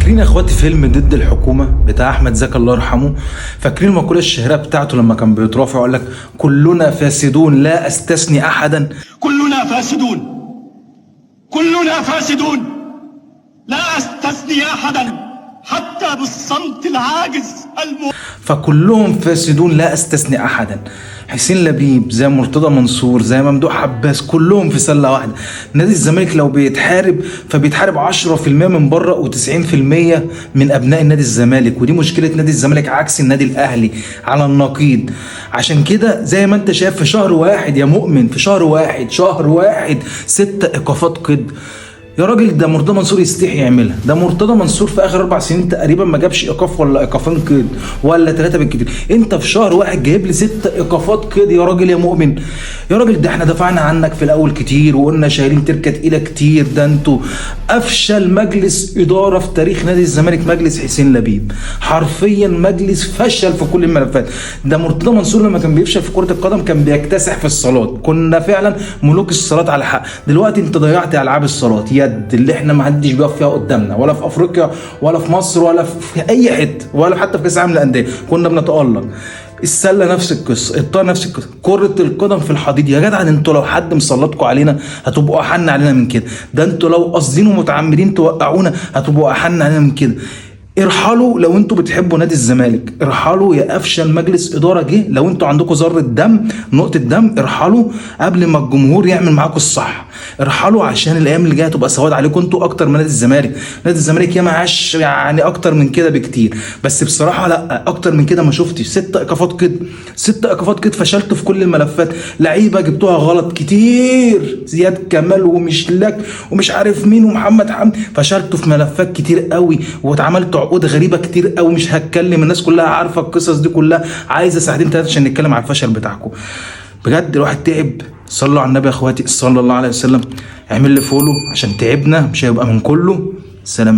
فاكرين يا اخواتي فيلم ضد الحكومة بتاع احمد زكي الله يرحمه؟ فاكرين المقولة الشهيرة بتاعته لما كان بيترافع يقول لك كلنا فاسدون لا استثني احدا؟ كلنا فاسدون، كلنا فاسدون، لا أستثني أحدا حتى بالصمت العاجز. فكلهم فاسدون لا استثني احدا. حسين لبيب زي مرتضى منصور زي ممدوح عباس، كلهم في سله واحدة. نادي الزمالك لو بيتحارب فبيتحارب 10% من بره و90% من ابناء النادي الزمالك، ودي مشكلة نادي الزمالك عكس النادي الاهلي على النقيض. عشان كده زي ما انت شايف في شهر واحد يا مؤمن، في شهر واحد، شهر واحد 6 ايقافات قيد. يا راجل ده مرتضى منصور يستحي يعملها. ده مرتضى منصور في اخر 4 سنين تقريبا ما جابش ايقاف ولا ايقافين قيد ولا 3 بالكتير. انت في شهر واحد جايب لي 6 ايقافات قيد يا راجل يا مؤمن. يا راجل ده احنا دفعنا عنك في الاول كتير وقلنا شايلين تركه تقيلة كتير. ده انتوا افشل مجلس ادارة في تاريخ نادي الزمالك، مجلس حسين لبيب، حرفيا مجلس فشل في كل الملفات. ده مرتضى منصور لما كان بيفشل في كره القدم كان بيكتسح في الصالات، كنا فعلا ملوك الصالات على حق. دلوقتي انت ضيعت العاب الصالات يد اللي احنا ما حدش بيقف فيها قدامنا، ولا في افريقيا ولا في مصر ولا في اي حتة، ولا حتى في كاس العالم للاندية كنا بنتالق. السلة نفس القصة، الطايره نفس القصة، كره القدم في الحضيض. يا جدع انتوا لو حد مسلطكم علينا هتبقوا احن علينا من كده. ده انتوا لو قاصدين ومتعمدين توقعونا هتبقوا احن علينا من كده. ارحلوا لو انتوا بتحبوا نادي الزمالك، ارحلوا يا افشل مجلس ادارة جه. لو انتوا عندكم ذره دم، نقطة دم، ارحلوا قبل ما الجمهور يعمل معاكم الصح. ارحلوا عشان الايام اللي جاية تبقى سواد عليكم انتوا اكتر من نادي الزمالك. نادي الزمالك يا معاش يعني اكتر من كده بكتير، بس بصراحة لا اكتر من كده ما شفتش. 6 ايقافات كده، 6 ايقافات كده، فشلتوا في كل الملفات. لعيبة جبتوها غلط كتير، زياد كمال ومشلاك ومش عارف مين ومحمد حمدي، فشلتوا في ملفات كتير قوي واتعملتوا عقود غريبة كتير قوي. مش هتكلم، الناس كلها عارفه القصص دي كلها. عايزه ساعتين 3 عشان نتكلم على الفشل بتاعكم. بجد الواحد تعب. صلوا على النبي يا اخواتي صلى الله عليه وسلم. اعمل لي follow عشان تعبنا، مش هيبقى من كله. سلام.